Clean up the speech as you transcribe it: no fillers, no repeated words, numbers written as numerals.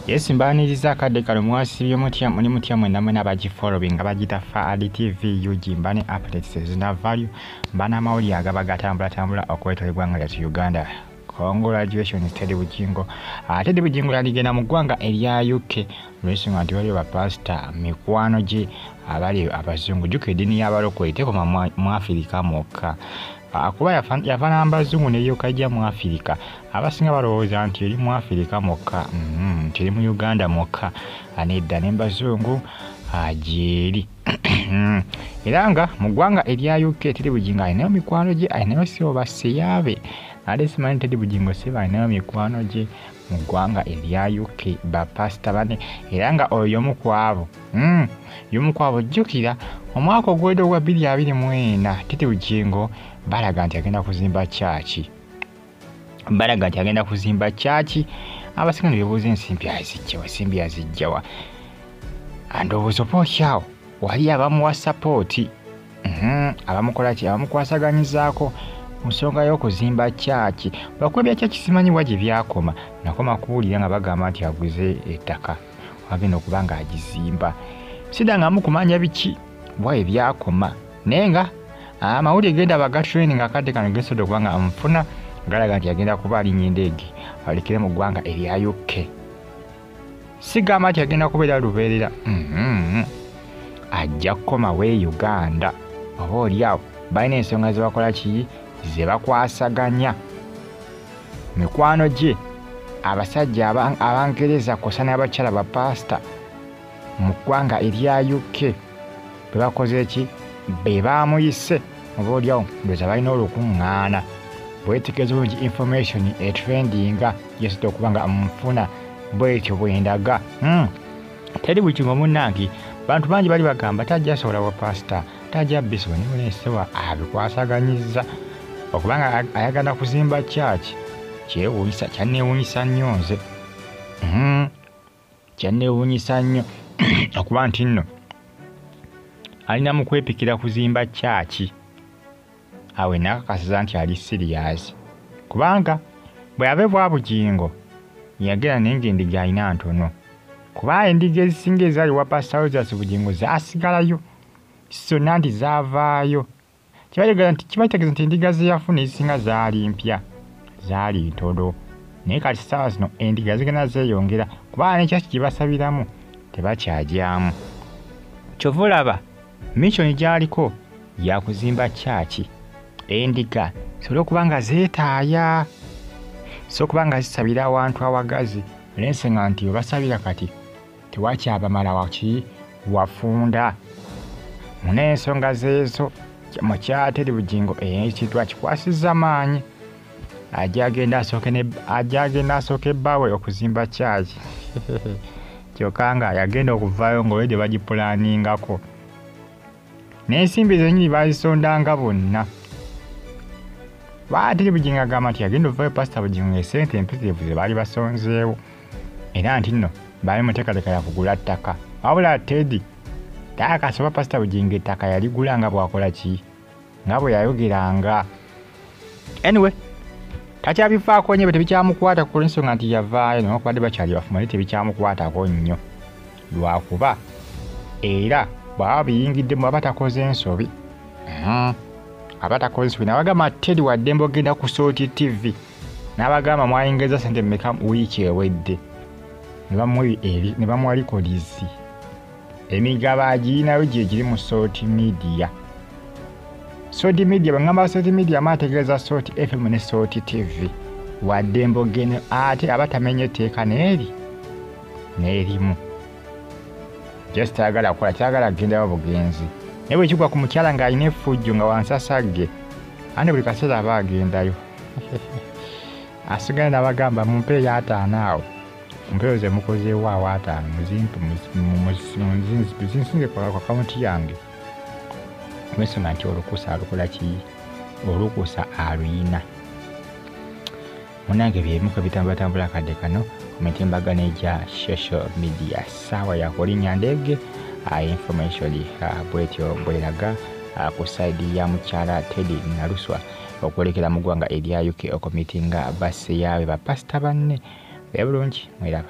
Yes, mbaniriza akadde kano mwasibye mutya muli mutya mwenna mwena abagifollowing abagita Faadi TV UG mbane updates ezina value mbana amawulire agaba gatambulatambula okwetooloola eggwanga lyattu Uganda. Congratulations Teddy Bujingo. Teddy Bujingo yaligenda mu ggwanga erya UK olw'ensonga nti waliwo bapasita mikwano gye abali abazungu. Jjukira eddiini y'abalokole tekoma mu Afirika mwokka. Kuba yava n'abazungu n'eryoka ejja mu Afirika. Abasinga balowooza nti eri mu Afirika mwokka, nti eri mu Uganda mwokka. Nedda, ne mu bazungu gyeri. Era nga mu ggwanga erya UK Teddy Bujingo alinayo mikwano gye, alinayo ssebo basseyaabe. Ate simanyi Teddy Bujingo ssebo alinayo mikwano gye mu ggwanga erya UK bapasita bane, era nga oyo y'omu ku abo. Y'omu ku abo. Jjukira omwaka oguwedde ogwa 2024 Teddy Bujingo balaga nti agenda kuzimba church. Balaga nti agenda kuzimba church. Abasinga ne beebuuza ensimbi aziggya wa, ensimbi aziggya wa. Ndowooza oba okyawo wali abamuwa support, abamukola ki, abamukwasaganyizaako ku nsonga y'okuzimba church. Lwakuba ebya church simanyi wa gye byakoma, nakoma kuwulira nga bagamba nti aguze ettaka agenda okuba ng'agizimba. Siddangamu kumanya biki wa ebyakoma, naye nga amawulire gendaba ga trending akadde kano gensobodde okuba nga nfuna galaga nti agenda kuba alinnya endeege alekere mu ggwanga erya UK. Sigamba nti agenda kubeera lubeerera, ajja kukomawo e Uganda oba oliawo balina ensonga ze bakola ki ze bakwasaganya. Mikwano gye abasajja Abangereza kw'ossa n'abakyala bapasita mu ggwanga erya UK be bakoze ki, be baamuyise oba oliawo ndowooza balina olukuŋŋaana. Bwetegereza bulungi information etrendinga gyesobola okuba nga nfuna bwetyo bwendaga. Teddy Bujingo munnange bantu bangi bali bagamba tajja sobola bwa pasita, tajja bisobola, naye muneesewa abikwasaganyizza okuba nga ayagala kuzimba church. Kyewuunyisa, kyanneewuunyisa nnyo nze. Kyanneewuunyisa nnyo okuba nti nno alina mu kwepikira kuzimba church. Awo nakakasiza nti ali serious, kubanga bwe yava ebwa Bujingo yagenda naye ng'endiga alina ntono, kuba endiga ezisinga ezaali wa Pasita Rogers Bujingo zaasigalayo, si zonna nti zaavaayo. Kiba kitegeeza nti endiga ze yafuna ezisinga zaali mpya, zaali ntono. Naye kati ssaawa zino endiga zigenda zeeyongera kuba ne church gye basabiramu tebakyagyamu. Ky'ova olaba mission gy'aliko ya kuzimba church, endiga zisobole okuba nga zeetaaya, zisobole okuba nga zisabira awantu awagazi, olw'ensonga nti we basabira kati tewakyabamala waki wafunda. Mun'ensonga zeezo mukyala Teddy Bujingo ekintu akikwasizza maanyi. Ajja agenda asooke bbaawe okuzimba church. Kyokka nga yagenda okuvaayo ng'already bagipulaaningako. N'ensimbi zennyini baazisondanga bonna. Teddy Bujingo agamba nti yagenda okuvaayo Pasita Bujingo ng'essente empitirivu ze baali basonzeewo, era nti nno baali mu nteekateeka ya kugula ttaka. Wabula Teddy taakasa oba Pasita Bujingo ettaka yaligula nga bw'akola ki, nga bwe yayogeranga. Anyway, takyabifaako nnyo, tebikyamukwatako olw'ensonga nti yavaayo newankubadde bakyali bafumbo, naye tebikyamukwatako nnyo lwakuba era bw'aba biyingiddemu aba takoze nsobi, aba takoze nsobi. Nabagamba Teddy waddembe ogenda ku Salt TV, n'abagamba mwayingiza ssente mmeka wiiki ewedde, ne bamuwa records. Emigabo agirinayo gye giri mu Salt Media. Salt Media, bwe ŋŋamba Salt Media maategeeza Salt FM ne Salt TV. Waddembe ogenda ate aba tamenye etteeka n'eri n'erimu. Just tayagala kukola, tayagala kugendayo bugenzi. Naye bwe kigwa ku mukyala ng'alina effujjo nga wansasagge, ate buli kaseera aba agendayo. Asigala n'abagamba mumpe ey'ataano awo, mumpeewo ze mukozeewo awo 50 muzimpe zinsinge ku akawunti yange. Olw'ensonga nti olukusa alukola ki, olukusa aluyina. Munnange bye bimu ku bitambulatambula akadde kano ku mitimbagano egya social media. Ssaawa ya kulinnya ndege, information bwetyo bweraga ku side ya mukyala Teddy Naluswa okwolekera mu ggwanga erya UK okumitinga basseyaabe bapasita banne. Beera bulungi, mweraba.